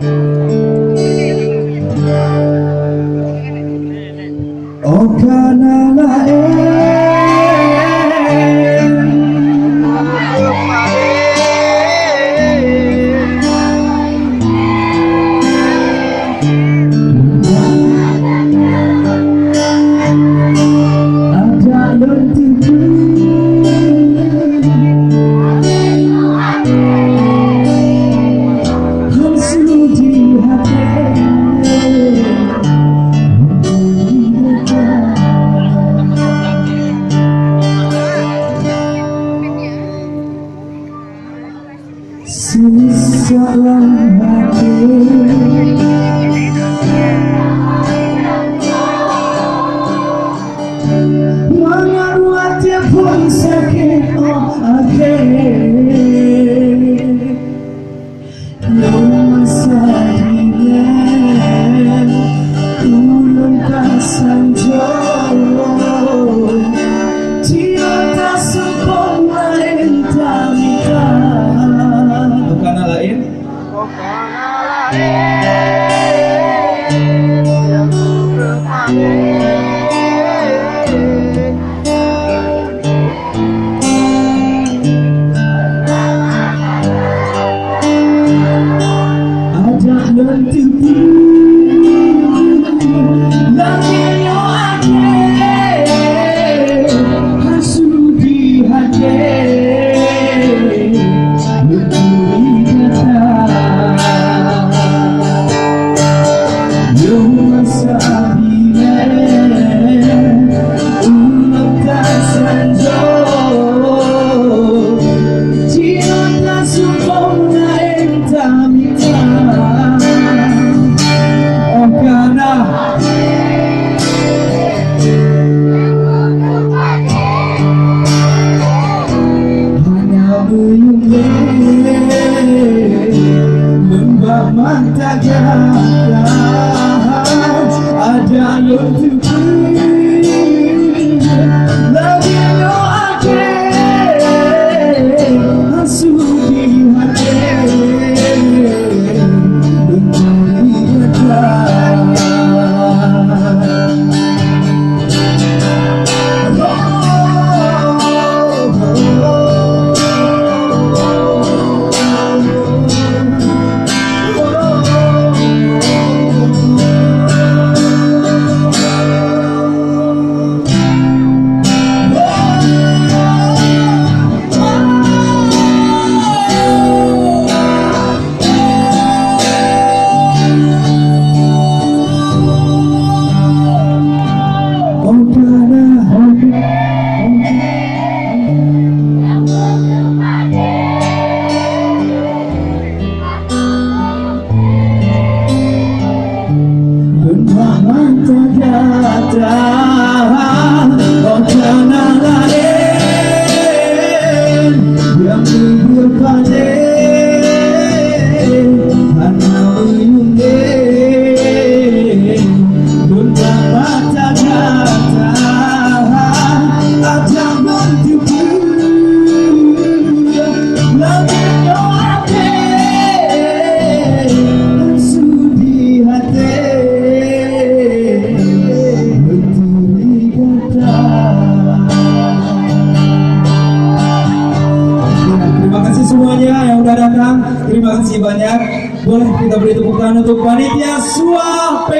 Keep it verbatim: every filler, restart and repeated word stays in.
Oh, ka na laén. Sesak lam até. Mangat watèe phôn sakét, oh, akhé. Nyoe masa dilèe ulôn ka sanjoe. Jinoe taseumpok laén tamita. Bukan laén. Adak lôn teupeue, lagèe nyoe akhé, hasudi akhé, meuturi gata. Nyoe masa dilèe, ulôn ka sanjoe. Jinoe taseumpok laén tamita. Oh, ka na. Hana meuyuem lé, lôn bak mata gata, adak lôn teupeue, lagèe nyoe akhé, hasudi akhé. Beuneueh mantong gata, oh, ka na laén nyang geupaleng, hana meuyuem lé. Lôn dapat gata, adak lôn teupeue, lagèe nyoe até, sudi até, meuturi gata. Terima kasih semuanya yang udah datang. Terima kasih banyak. Boleh kita beri tepuk tangan untuk panitia Sua P